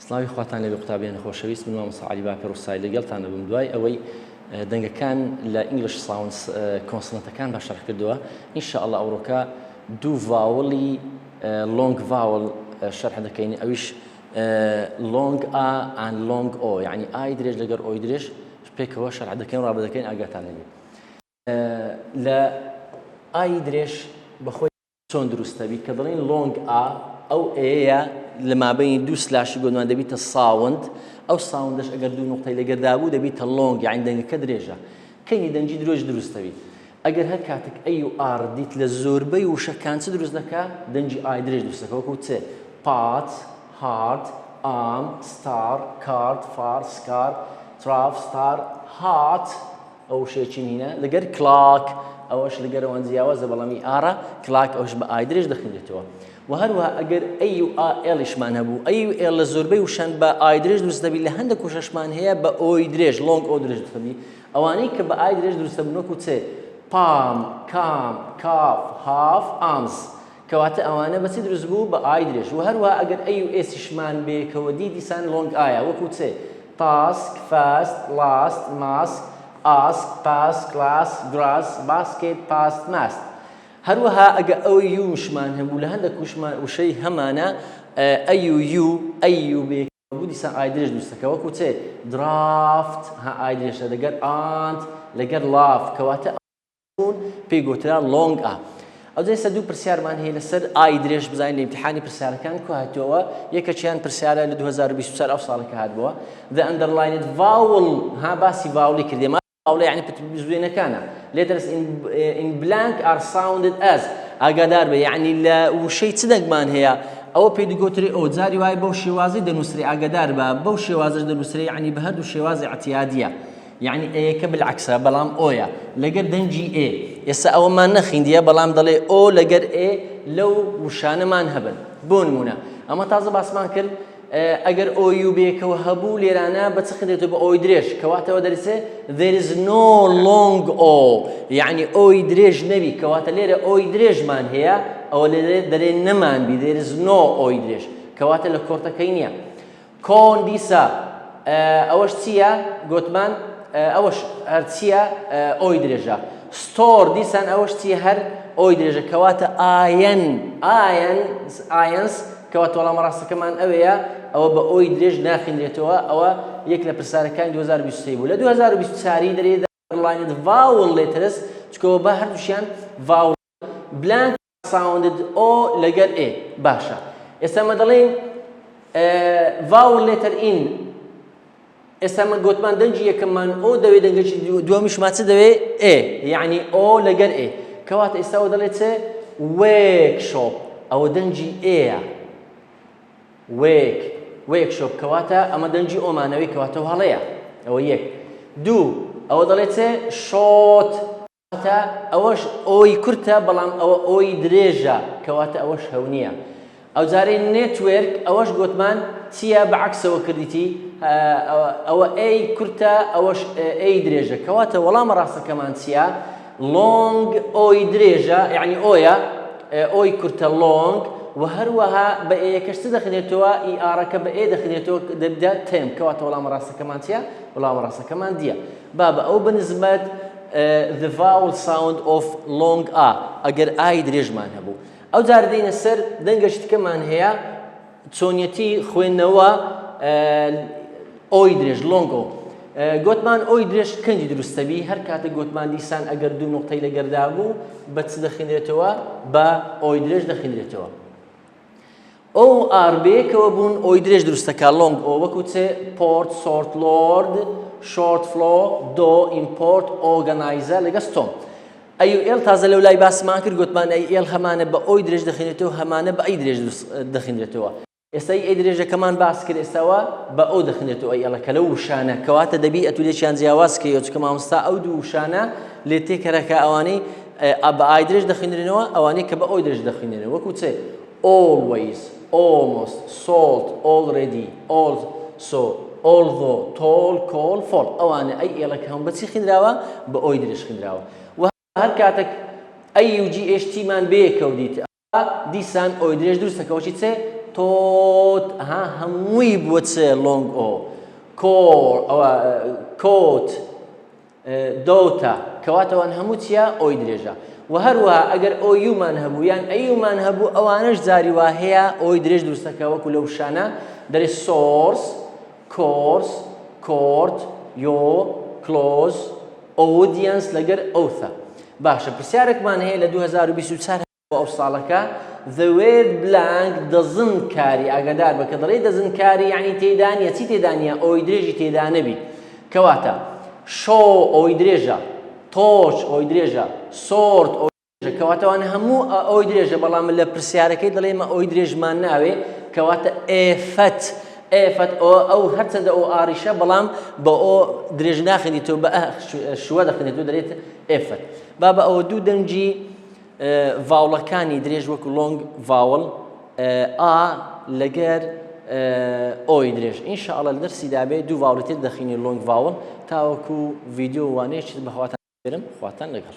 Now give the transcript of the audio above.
سڵاوی خواتان لێبێ قوتابیانی خۆشەویست من مامۆستا عەلی باپیر ڕوسای لەگەڵتان دەبم دوای ئەوەی دەنگەکان لە English sounds consonant ەکان بە شەرح کردووە ان شاء الله ئەوڕۆکە دوو vowel ی long vowel شەرح دەکەین ئەویش long A and long O یعنی ئای درێژ لەگەر ئۆی درێژ پێکەوە شەرح دەکەین ڕابە دەکەین ئاگاتان لێبێ لە ئای درێژ بەخۆی چۆن دروست دەبی کە دەڵێین long A ئەو ئەیە لە مابینی دوو slash ی گۆنوان دەبیتە sound ئەو sound ەش ئەگەر دوو نقطەی لەگەردا بوو دەبیتە long یعنی دەنگەکە درێژە کەینی دەنگی درێژ دروست دەبی ئەگەر هەر کاتێک A و R دیت لە زۆربەی وشەکان چ دروست دەکا دەنگی ئای درێژ دروست دەکا وەکو چ pot heart arm star card far scar trough star hot ئەو وشەیە چیم هینە لەگەر clock ئەوەش لەگەر ئەوان جیاوازە بەڵام ئی ئارە clock ئەوش بە ئای درێژ دەخوێنرێتەوە و هەروەها ئەگەر A و ئا ئێڵیشمان هەبوو A و L لە زۆربەی وشەن بە ئای درێژ دروست دەبی لە هەندێک وشەشمان هەیە بە ئۆی درێژ long O درێژ دروست دەبی ئەوانەی کە بە ئای درێژ دروست دەبن وەکو چ palm calm calf half arms کەواتە ئەوانە بە چ دروست بوو؟ بە ئای درێژ. وە هەروەها ئەگەر A و S یشمان بەیەکەوە دی دیسان long ئایە وەکو چ، task، fast، last، mask، ask، pass، class، grass، basket، past، mast. هەروەها ئەگە O U شمان هەبوو لە هەندێک وشمان وشەی هەمانە ئەی و یو ئەی یو بەیەکەوە بوو دیسان ئای درێژ دروست دەکا وەکو چ، draft، ها ئای درێژە لەگەر aunt لەگەر laugh کەواتە بوون پێی گۆترا long A. ئەوجا ئێستا دوو پرسیارمان هەیە لەسەر ئای درێژ بزانین لە ئیمتیحانی پرسیارەکان کو هاتووە یەکەکیان پرسیارە لە 2024 ئەو ساڵە کە هاتبووە the underlined vowel ها باسی vowel ی کردێ ما vowel یعنی بزوێنەکانە letters in, in blank are sounded as ئاگادار بە یعنی لە وشەی چ دەنگمان هەیە ئەوە پێی دەگۆترێ ئەو جاری وای بەو شێوازی دەنووسری ئاگادار بە بەو شێوازش دەنووسری یعنی بە هەردوو شێوازی اعتیادیە یەعنی ئەیەکە بالعکسە بەڵام ئۆیە لەگەر دەنگی ئێ ئێستا ئەوەمان نەخیندیە بەڵام دەڵێ ئۆ لەگەر ئێ لەو وشانەمان هەبن بۆ نمونە ئەمە تازە باسمان کرد ئەگەر ئۆ یو بێکەوە هەبوو لێرانە بە چ خدرێتەوە بە ئۆی درێژ کەواتەوە دەرچێ there is no long o یعنی ئۆی درێژ نەبی کەواتە لێرە ئۆی درێژمان هەیە ئەوە لێرە دەرێ نەمان بی there is no ئۆی درێژ کەواتە لە کۆرتەکەی نییە cone دیسا ئەوەش چییە؟ گۆتمان ئەوەش هەر چییە؟ ئۆی درێژە. store دیسان ئەوەش چییە؟ هەر ئۆی درێژە. کەواتە ئایەن ئایەن ئایەنس کەواتە وەڵامە ڕاستەکەمان ئەوەیە ئەوە بە ئۆی درێژ ناخینرێتەوە ئەوە یەک لە پرسیارەکانی 2023 بوو لە 2024 دەرێ underlined vowel letters چکەوە بە هەردووشیان vowel blank sounded O لەگەر A باشە ئێستا مە دەڵێین vowel letter in ئێستا مە گوتمان دەنگی یەکەممان ئۆ دەوێ دەنگێکی دووەمیشمان چ دەوێ ئێ یعنی ئۆ لەگەر ئێ کەواتە ئێستاوە دەڵێ چ workshop ئەوە دەنگی ئێە work workshop کەواتە ئەمە دەنگی ئۆمانەوەی کەواتە هەڵەیە ئەوە یەک دوو ئەوە دەڵێ چ shot کەواتە ئەوەش ئۆی کورتە بەڵام ئەوە ئۆی درێژە کەواتە ئەوەش هەو نییە ئەوجارەی network ئەوەش گۆتمان چییە بە عەکسەوە کردیتی ئەوە ئەی کورتە ئەوەش ئەی درێژە کەواتە وەڵامە ڕاستەکەمان چییە long ئۆی درێژە یعنی ئۆیە ئۆی کورتە long و هەروەها بە ئەیەکەش چ دەخرێتەوە ئی ئارەکە بە ئێ دەخرێتەوە دەبدە تێم کەواتە وەڵامە ڕاستەکەمان چییە وەڵامە ڕاستەکەمان دیە بابە ئەو بە نسبەت The vowel sound of long a ئەگەر ئای درێژمان هەبوو. ئەو جارە دێینە سەر دەنگەکی تکەمان هەیە چۆنیەتی خوێندنەوە ئۆی درێژ long O. گۆتمان ئۆی درێژ کەنجی دروستەبی هەر کاتێک گۆتمان دیسان ئەگەر دوو نقطەی لەگەردا بوو بە چ دەخینرێتەوە بە ئۆی درێژ دەخینرێتەوە. O و R بەیەکەوە بوون ئۆی درێژ دروست دەکا long O وەکو چ port sort lord short flow do import organizer لەگە stone A و L تازە لەو لای باسمان کرد گوتمان A L هەمانە بە ئۆی درێژ دەخینێتەوە هەمانە بە ئەی درێژ دەخینرێتەوە ئێستا ئەی درێژەکەمان باس کرد ئێستاوە بە ئۆ دەخینێتەوە ئەی ئێڵەکە لەو وشانە کەواتە دەبی ئەتولێکیان جیاواز کەیەوە چکە مامۆستا ئەو دوو وشانە لێ تێکەرەکە ئەوانەی بە ئای درێژ دەخوێنرێنەوە ئەوانەی کە بە ئۆی درێژ دەخوێنرێنەوە وەکو چ always almost salt already also although tall call fall ئەوانە ئەی ئێڵەکە هەم بەچی خینراوە بە ئۆی درێژ خینراوە و هەر کاتێک ئەی و جی ئێش تیمان بەیەکەوە دیت دیسان ئۆی درێژ دروستەکەەوەی چ؟ تۆت ها هەمووی بووە چ long o کۆر ئەوە coat دۆتە کەواتە ئەوان هەموو چییە ئۆی درێژە و هەروەها ئەگەر ئۆیومان هەبوو یان ئەیومان هەبوو ئەوانەش جاری وا هەیە ئۆی درێژ دروستەکە وەکو لەو شانە دەرێ source course court یۆ close audience لەگەر ئەوثە باشە پرسیارێکمان هەیە لە 2024 بۆ ئەو ساڵەکە The word blank doesn't carry ئاگادار بە کە دەڵێی doesn't carry یعنی تێدا نییە چی تێدا نییە ئۆی درێژی تێدا نەبی کەواتە show ئۆی درێژە touch ئۆی درێژە sort ئۆی درێژە کەواتە ئەوان هەموو ئۆی درێژە بەڵام لە پرسیارەکەی دەڵێ ئێمە ئۆی درێژمان ناوێ کەواتە effort effort ئۆ ئەو هەرچەندە ئۆ ئاریشە بەڵام بە ئۆ درێژ ناخێنیتەوە بە ئە schwa دەخێنێتەوە دەرێت effort با بە ئەوە دوو دەنگی vowel ەکانی درێژ وەکو long vowel ئا لەگەر ئۆی درێژ ئینشاءاللە لە دەرسی دابێ دوو vowel ی تر دەخینی long vowel تاوەکو ڤیدیۆ وانەیەکی تر بەخواتان دەسپێرم خواتان لەگەڵ.